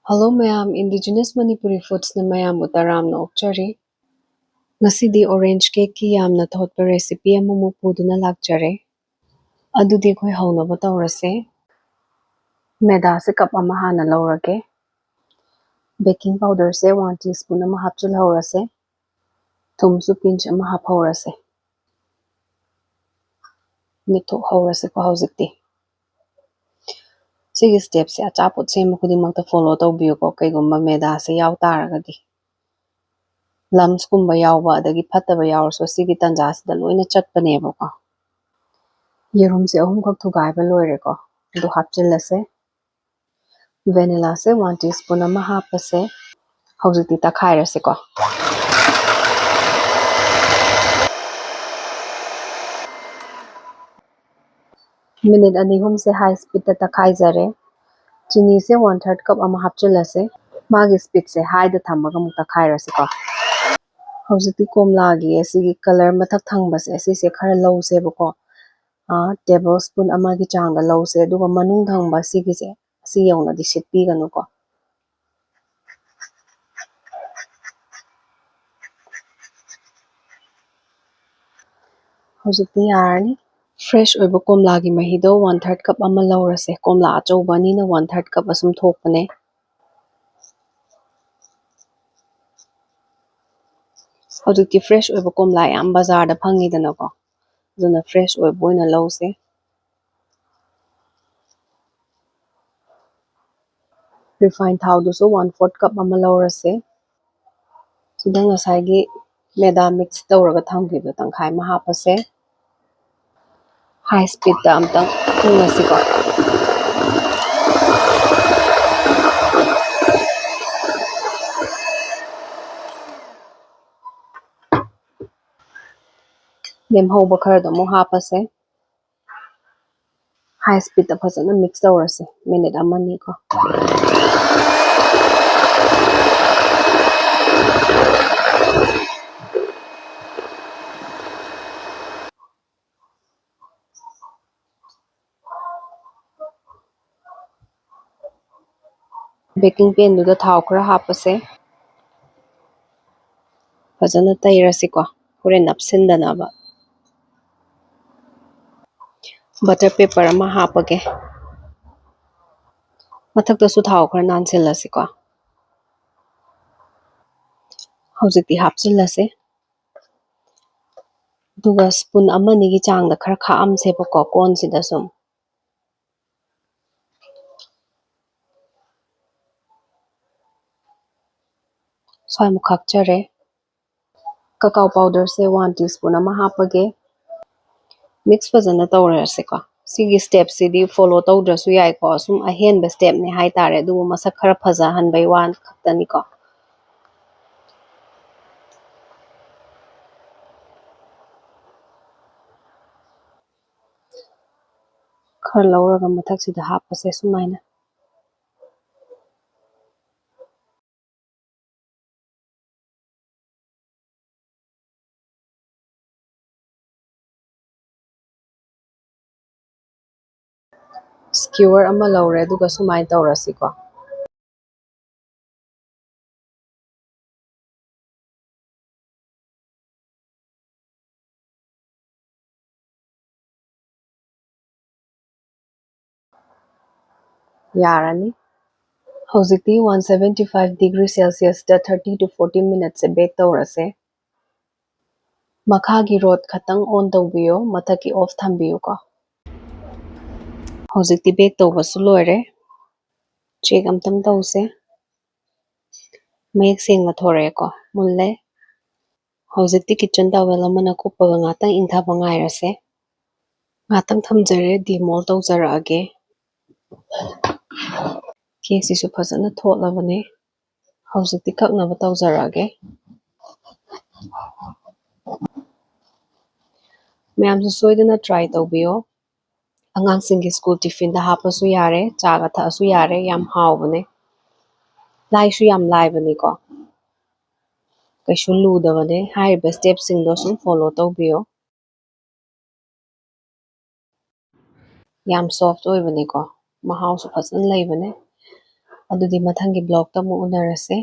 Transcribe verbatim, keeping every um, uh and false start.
Hello ꯃꯌꯥꯝ, Indigenous Manipuri Foodsꯅ ꯃꯌꯥꯝꯕꯨ ꯇꯔꯥꯝꯅ ꯑꯣꯛꯆꯔꯤ꯫ ꯉꯁꯤꯗꯤ orange cakeꯀꯤ ꯌꯥꯝꯅ ꯊꯣꯠꯄ recipe ꯑꯃꯃꯨꯛ ꯄꯨꯗꯨꯅ ꯂꯥꯛꯆꯔꯦ꯫ ꯑꯗꯨꯗꯤ ꯑꯩꯈꯣꯏ ꯍꯧꯅꯕ ꯇꯧꯔꯁꯦ꯫ ꯃꯦꯗꯥꯁꯦ cup ꯑꯃ ꯍꯥꯟꯅ ꯂꯧꯔꯒꯦ꯫ Baking powderꯁꯦ one teaspoon ꯑꯃ ꯍꯥꯞꯆꯤꯜꯍꯧꯔꯁꯦ꯫ ꯊꯨꯝꯁꯨ pinch ꯑꯃ ꯍꯥꯞꯍꯧꯔꯁꯦ꯫ ꯅꯤꯛꯊꯣꯛꯍꯧꯔꯁꯤꯀꯣ ꯍꯧꯖꯤꯛꯇꯤ꯫ ꯁꯤꯒꯤ stepꯁꯦ ꯑꯆꯥꯄꯣꯠ ꯁꯦꯝꯕ ꯈꯨꯗꯤꯡꯃꯛꯇ follow ꯇꯧꯕꯤꯌꯨꯀꯣ, ꯀꯩꯒꯨꯝꯕ ꯃꯦꯗꯥꯁꯦ ꯌꯥꯎ ꯇꯥꯔꯒꯗꯤ꯫ Lumpsꯀꯨꯝꯕ ꯌꯥꯎꯕ ꯑꯗꯒꯤ ꯐꯠꯇꯕ ꯌꯥꯎꯔꯁꯨ ꯁꯤꯒꯤ ꯇꯥꯟꯖꯥꯁꯤꯗ ꯂꯣꯏꯅ ꯆꯠꯄꯅꯦꯕꯀꯣ꯫ ꯌꯦꯔꯨꯝꯁꯦ ꯑꯍꯨꯝꯈꯛ ꯊꯨꯒꯥꯏꯕ ꯂꯣꯏꯔꯦꯀꯣ, ꯑꯗꯨ ꯍꯥꯞꯆꯤꯜꯂꯁꯦ꯫ Vanillaꯁꯦ one teaspoon ꯑꯃ ꯍꯥꯞꯄꯁꯦ꯫ ꯍꯧꯖꯤꯛꯇꯤ ꯇꯛꯈꯥꯏꯔꯁꯤꯀꯣ꯫ Minute ꯑꯅꯤ ꯑꯍꯨꯝꯁꯦ high speedꯇ ꯇꯛꯈꯥꯏꯖꯔꯦ꯫ ꯆꯤꯅꯤꯁꯦ one third cup ꯑꯃ ꯍꯥꯞꯆꯤꯜꯂꯁꯦ꯫ ꯃꯥꯒꯤ speedꯁꯦ highꯗ ꯊꯝꯃꯒ ꯑꯃꯨꯛ ꯇꯛꯈꯥꯏꯔꯁꯤꯀꯣ꯫ ꯍꯧꯖꯤꯛꯇꯤ ꯀꯣꯝꯂꯥꯒꯤ ꯑꯁꯤꯒꯤ colour ꯃꯊꯛ ꯊꯪꯕꯁꯦ ꯑꯁꯤꯁꯦ ꯈꯔ ꯂꯧꯁꯦꯕꯀꯣ꯫ ꯑꯥ, tablespoon ꯑꯃꯒꯤ ꯆꯥꯡꯗ ꯂꯧꯁꯦ, ꯑꯗꯨꯒ ꯃꯅꯨꯡ ꯊꯪꯕ ꯁꯤꯒꯤꯁꯦ ꯑꯁꯤ ꯌꯧꯅꯗꯤ ꯁꯤꯠꯄꯤꯒꯅꯨꯀꯣ꯫ ꯍꯧꯖꯤꯛꯇꯤ ꯌꯥꯔꯅꯤ꯫ Fresh ꯑꯣꯏꯕ ꯀꯣꯝꯂꯥꯒꯤ ꯃꯍꯤꯗꯣ one third cup ꯑꯃ ꯂꯧꯔꯁꯦ꯫ ꯀꯣꯝꯂꯥ ꯑꯆꯧꯕ ꯑꯅꯤꯅ one third cup ꯑꯁꯨꯝ ꯊꯣꯛꯄꯅꯦ꯫ ꯍꯧꯖꯤꯛꯇꯤ fresh ꯑꯣꯏꯕ ꯀꯣꯝꯂꯥ ꯌꯥꯝ ꯕꯖꯥꯔꯗ ꯐꯪꯉꯤꯗꯅꯀꯣ, ꯑꯗꯨꯅ fresh ꯑꯣꯏꯕ ꯑꯣꯏꯅ ꯂꯧꯁꯦ꯫ Refine ꯊꯥꯎꯗꯨꯁꯨ one fourth cup ꯑꯃ ꯂꯧꯔꯁꯦ꯫ ꯁꯤꯗ ꯉꯁꯥꯏꯒꯤ ꯃꯦꯗꯥ mix ꯇꯧꯔꯒ ꯊꯝꯈꯤꯕ ꯇꯪꯈꯥꯏ ꯑꯃ ꯍꯥꯞꯄꯁꯦ꯫ High speedꯇ ꯑꯝꯇꯪ ꯎꯪꯉꯁꯤꯀꯣ꯫ ꯂꯦꯝꯍꯧꯕ ꯈꯔꯗꯣ ꯑꯃꯨꯛ ꯍꯥꯞꯄꯁꯦ꯫ High speedꯇ ꯐꯖꯅ mix ꯇꯧꯔꯁꯦ, minute ꯑꯃꯅꯤꯀꯣ꯫ Baking panꯗꯨꯗ ꯊꯥꯎ ꯈꯔ ꯍꯥꯞꯄꯁꯦ꯫ ꯐꯖꯅ ꯇꯩꯔꯁꯤꯀꯣ, ꯍꯣꯔꯦꯟ ꯅꯞꯁꯤꯟꯗꯅꯕ꯫ Butter paper ꯑꯃ ꯍꯥꯞꯄꯒꯦ꯫ ꯃꯊꯛꯇꯁꯨ ꯊꯥꯎ ꯈꯔ ꯅꯥꯟꯁꯤꯜꯂꯁꯤꯀꯣ꯫ ꯍꯧꯖꯤꯛꯇꯤ ꯍꯥꯞꯆꯤꯜꯂꯁꯦ꯫ ꯑꯗꯨꯒ spoon ꯑꯃ ꯑꯅꯤꯒꯤ ꯆꯥꯡꯗ ꯈꯔ ꯈꯥꯛꯑꯝꯁꯦꯕꯀꯣ, ꯀꯣꯟꯁꯤꯗ ꯁꯨꯝ꯫ ꯁ꯭ꯋꯥꯏꯃꯨꯛ ꯈꯥꯛꯆꯔꯦ꯫ Cacao powderꯁꯦ one teaspoon ꯑꯃ ꯍꯥꯞꯄꯒꯦ꯫ Mix ꯐꯖꯅ ꯇꯧꯔꯁꯤꯀꯣ꯫ ꯁꯤꯒꯤ stepꯁꯤꯗꯤ follow ꯇꯧꯗ꯭ꯔꯁꯨ ꯌꯥꯏꯀꯣ, ꯁꯨꯝ ꯑꯍꯦꯟꯕ stepꯅꯦ ꯍꯥꯏꯇꯥꯔꯦ, ꯑꯗꯨꯕꯨ ꯃꯁꯛ ꯈꯔ ꯐꯖꯍꯟꯕꯩ ꯋꯥ ꯈꯛꯇꯅꯤꯀꯣ꯫ ꯈꯔ ꯂꯧꯔꯒ ꯃꯊꯛꯁꯤꯗ ꯍꯥꯞꯄꯁꯦ ꯁꯨꯃꯥꯏꯅ꯫ Skewer ꯑꯃ ꯂꯧꯔꯦ, ꯑꯗꯨꯒ ꯁꯨꯃꯥꯏꯅ ꯇꯧꯔꯁꯤꯀꯣ꯫ ꯌꯥꯔꯅꯤ꯫ ꯍꯧꯖꯤꯛꯇꯤ one seventy five degree Celsiusꯇ thirty to forty minutesꯁꯦ bake ꯇꯧꯔꯁꯦ꯫ ꯃꯈꯥꯒꯤ rod ꯈꯛꯇꯪ on ꯇꯧꯕꯤꯌꯣ, ꯃꯊꯛꯀꯤ off ꯊꯝꯕꯤꯌꯨꯀꯣ꯫ ꯍꯧꯖꯤꯛꯇꯤ bake ꯇꯧꯕꯁꯨ ꯂꯣꯏꯔꯦ꯫ Check ꯑꯝꯇꯪ ꯇꯧꯁꯦ꯫ ꯃꯌꯦꯛ ꯁꯦꯡꯅ ꯊꯣꯔꯛꯑꯦꯀꯣ, ꯃꯨꯜꯂꯦ꯫ ꯍꯧꯖꯤꯛꯇꯤ kitchen towel ꯑꯃꯅ ꯀꯨꯞꯄꯒ ꯉꯥꯛꯇꯪ ꯏꯪꯊꯕ ꯉꯥꯏꯔꯁꯦ꯫ ꯉꯥꯛꯇꯪ ꯊꯝꯖꯔꯦ, demold ꯇꯧꯖꯔꯛꯑꯒꯦ꯫ Cakeꯁꯤꯁꯨ ꯐꯖꯅ ꯊꯣꯠꯂꯕꯅꯦ꯫ ꯍꯧꯖꯤꯛꯇꯤ ꯀꯛꯅꯕ ꯇꯧꯖꯔꯛꯑꯒꯦ꯫ ꯃꯌꯥꯝꯁꯨ ꯁꯣꯏꯗꯅ try ꯇꯧꯕꯤꯌꯣ꯫ ꯑꯉꯥꯡꯁꯤꯡꯒꯤ school tiffinꯗ ꯍꯥꯞꯄꯁꯨ ꯌꯥꯔꯦ, ꯆꯥꯒ ꯊꯛꯑꯁꯨ ꯌꯥꯔꯦ, ꯌꯥꯝ ꯍꯥꯎꯕꯅꯦ꯫ ꯂꯥꯏꯁꯨ ꯌꯥꯝ ꯂꯥꯏꯕꯅꯤꯀꯣ, ꯀꯩꯁꯨ ꯂꯨꯗꯕꯅꯦ꯫ ꯍꯥꯏꯔꯤꯕ stepꯁꯤꯡꯗꯣ ꯁꯨꯝ follow ꯇꯧꯕꯤꯌꯣ꯫ ꯌꯥꯝ soft ꯑꯣꯏꯕꯅꯤꯀꯣ, ꯃꯍꯥꯎꯁꯨ ꯐꯖꯅ ꯂꯩꯕꯅꯦ꯫ ꯑꯗꯨꯗꯤ ꯃꯊꯪꯒꯤ ꯕ꯭ꯂꯣꯛꯇ ꯑꯃꯨꯛ ꯎꯅꯔꯁꯦ꯫